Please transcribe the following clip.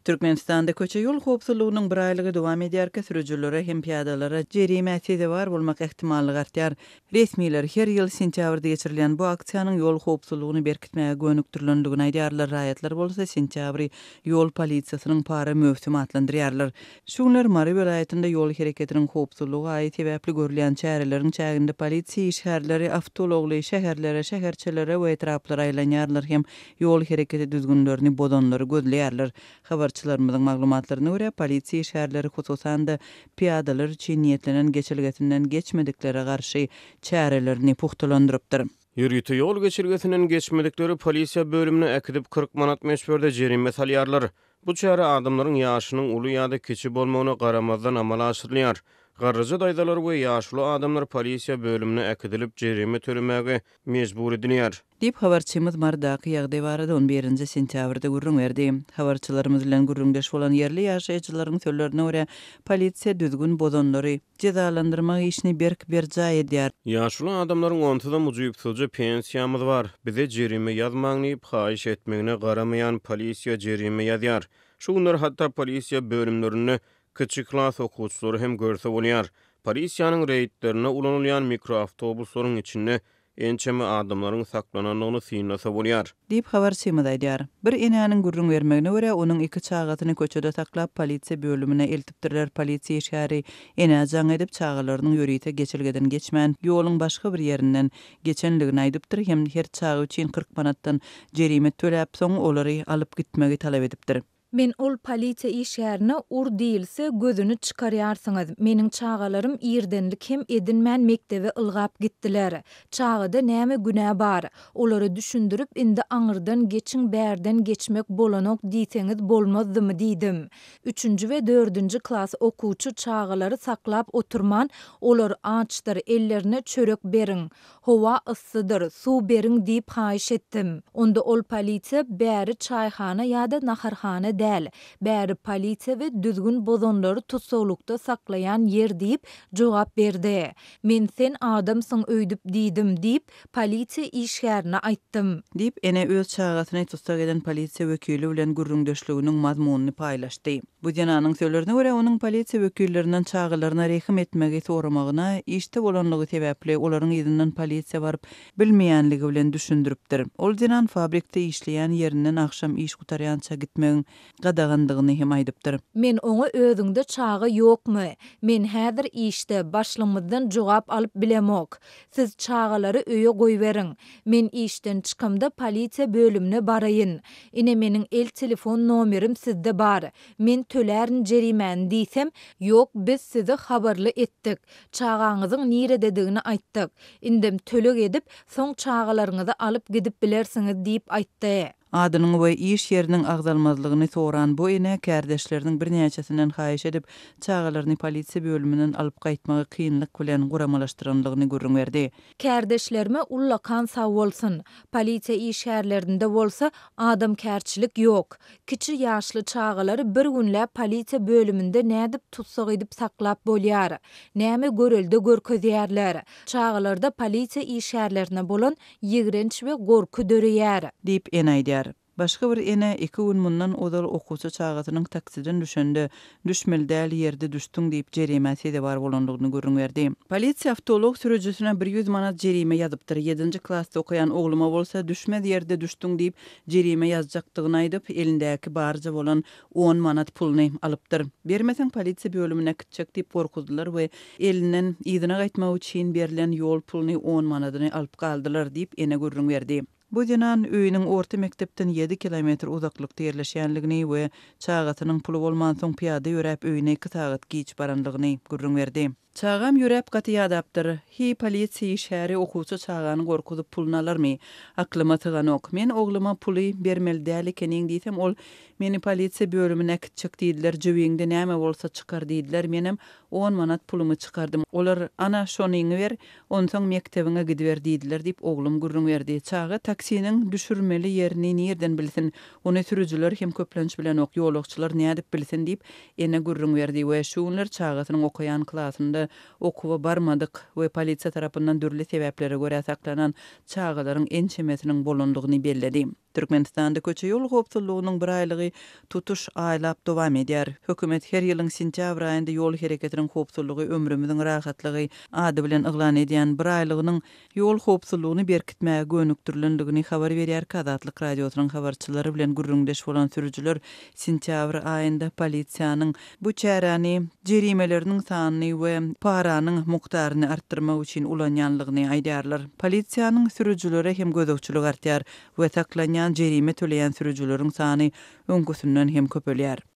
Türkmenistanda köçe-ýol howpsuzlygynyň bir aýlygy dowam edýärkä, sürüjilere hem pyýadalara jerimä sezewar bolmak ähtimallygy artýar. Resmiler her ýyl sentýabrda geçirilýän bu aksiýanyň ýol howpsuzlygyny berkitmäge gönükdirilendigini aýdýarlar, raýatlar bolsa sentýabry ýol polisiýasynyň para möwsümi atlandyrýarlar. Şu günler Mary welaýatynda ýol hereketiniň howpsuzlygy aýy sebäpli görülýän çäreleriň çäginde polisiýa işgärleri awtoulagly şäherlere, şäherçelere we etraplara aýlanýarlar hem ýol hereketi düzgünlerini bozanlary gözleýärler. Habarçylarymyzyň maglumatlaryna görä, polisiýa işgärleri, hususan-da, pyýadalar üçin niýetlenen geçelgesinden geçmediklere garşy çärelerini pugtalandyrypdyr. Ýörite ýol geçelgesinden geçmedikleri polisiýa bölümine äkidip, 40 manat möçberde jerime salýarlar. Bu çäre adamlaryň ýaşynyň uly ýa-da kiçi bolmagyna garamazdan amala aşyrylýar. Garryja daýzalar we ýaşuly adamlar polisiýa bölümine äkidilip, jerime tölemäge mejbur edilýär. Diýip, habarçymyz Marydaky ýagdaý barada on birinji sentýabrda gürrüň berdi. Habarçylarymyz bilen gürrüňdeş bolan ýerli ýaşaýjylaryň sözlerine görä, polisiýa düzgün bozanlary jezalandyrmak işini berk berjaý edýär. Ýaşuly adamlaryň onsuzam ujypsyzja pensiýamyz bar, bize jerime ýazmaň diýip haýyş etmegine garamaýan polisiýa jerime ýazýar. Şu günler hatda polisiýa bölümlerinde kiçi klas okuwçylary hem görse bolýar. Polisiýanyň reýdlerinde ulanylýan mikroawtobuslaryň içinde ençeme adamlaryň saklanandygyny synlasa bolýar. Diýip, habarçymyz aýdýar. Bir enäniň gürrüň bermegine görä, onuň iki çagasyny köçede saklap, polisiýa bölümine eltipdirler. Polisiýa işgäri enä jaň edip, çagalarynyň ýörite geçelgeden geçmän, ýoluň başga bir ýerinden geçenligini aýdypdyr hem her çaga üçin 40 manatdan jerime töläp, soň olary alyp gitmegi talap edipdir. Men ol polisiýa işgärine ur diýilse gözüni çykarýarsyňyz, meniň çagalarym irdenlik hem edinmän mekdebe ylgap gitdiler. Çagada näme günä bar? Olara düşündirip indi aňyrdan geçiň bärden geçmek bolanok diýseňiz bolmazdymy diýdim. Üçünji we dördünji klas okuwçy çagalary saklap oturman olar açdyr ellerine çörek beriň. Howa yssydyr, suw beriň diýip haýyş etdim. Onda ol polisiýa, bäri çaýhana ýa-da naharhana däl, bäri polisiýa we düzgün bozanlary tussaglykda saklaýan ýer diýip, jogap berdi. Men sen adamsyň öýdüp diýdim, diýip, polisiýa işgärine aýtdym. Diýip, ene öz çagasyny tussag eden polisiýa wekili bilen gürrüňdeşliginiň mazmunyny paýlaşdy. Bu zenanyň sözlerine görä, onuň polisiýa wekillerinden çagalaryna rehim etmegi soramagyna, işde bolanlygy sebäpli, olaryň yzyndan polisiýa baryp bilmeýänligi bilen düşündiripdir. Ol zenan fabrikde işleýän ýerinden agşam iş gutarýança gitmegiň gadagandygyny hem aýdypdyr. Men oňa özüňde çaga ýokmy? Men häzir işde, başlygymyzdan jogap alyp bilemok. Siz çagalary öýe goýberiň. Men işden çykamda polisiýa bölümine baraýyn. Ine meniň el telefon nomerim sizde bar. Men tölärin jerimäni diýsem, ýok biz sizi habarly etdik. Çagaňyzyň nirededigini aýtdyk. Indem töleg edip, soň çagalaryňyzy alyp gidip bilersiňiz diýip aýtdy. Adynyň we iş ýeriniň agzalmazlygyny soran bu ene kärdeşleriniň birnäçesinden haýyş edip, çagalaryny polisiýa bölüminden alyp gaýtmagy kynlyk bilen guramalaşdyranlygyny gürrüň berdi. Kärdeşlerime ullakan sagbolsun. Polisiýa işgärlerinde bolsa adamkärçilik ýok. Kiçi ýaşly çagalary bir günläp polisiýa bölüminde nädip tussag edip saklap bolýar? Näme görelde görkezýärler? Çagalarda polisiýa işgärlerine bolan Ýigrenç we gorky döreýär. Diýip, ene aýdýar. Başga bir ene iki gün mundan ozal okuwçy çagasynyň taksiden düşende, düşmeli däl ýerde düşdüň diýip, jerimä sezewar bolandygyny gürrüň berdi. Polisiýa awtoulag sürüjisine 100 manat jerime ýazypdyr. Ýedinji klasda okaýan ogluma bolsa, düşmez ýerde düşdüň diýip, jerime ýazjakdygyny aýdyp, elindäki barja bolan on manat puluny alypdyr. Bermeseň polisiýa bölümine äkitjek diýip gorkuzdylar we elinden yzyna gaýtmak üçin berlen ýol puluny on manadyny alyp galdylar diýip, ene gürrüň berdi. Bu zenan öýüniň orta mekdepden ýedi kilometr uzaklykda ýerleşýänligini we çagasynyň puly bolmansoň pyýada ýöräp öýüne iki sagat giç baranlygyny gürrüň berdi. Çagam ýöräp gaty ýadapdyr. Hiý polisiýa işgäri okuwçy çagany gorkuzyp puluny alarmy? Aklyma syganok. Men ogluma puly bermeli däl ekeniň diýsem ol meni polisiýa bölümine äkitjek diýdiler jübiňde näme bolsa çykar diýdiler menem on manat pulumy çykardym olar ana şonyňy ber onsoň mekdebiňe gidiber diýdiler diýip oglum gürrüň berdi. Çaga taksiniň düşürmeli ýerini nirden bilsin? Ony sürüjiler hem köplenç bilenok ýolagçylar nädip bilsin diýip Ene gürrüň berdi we şu günler çagasynyň okaýan klasynda okuwa barmadyk we polisiýa tarapyndan dürli sebäplere görä saklanan çagalaryň ençemesiniň bolandygyny belledi. Türkmenistanda köçe-ýol howpsuzlygynyň bir aýlygy tutuş aýlap dowam edýär. Hökümet her ýylyň sentýabr aýynda ýol hereketiniň howpsuzlygy ömrümiziň rahatlygy ady bilen yglan edýän bir aýlygynyň ýol howpsuzlygyny berkitmäge gönükdirilendigini habar berýärkä Azatlyk Radiosynyň habarçylary bilen gürrüňdeş bolan sürüjiler sentýabr aýynda polisiýanyň bu çäräni jerimeleriniň sanyny we paranyň mukdaryny artdyrmak üçin ulanýanlygyny aýdýarlar. Polisiýanyň sürüjilere hem gözegçiligi artýar we saklanýan, jerime töleýän sürüjileriň sany öňküsinden hem köpelýär.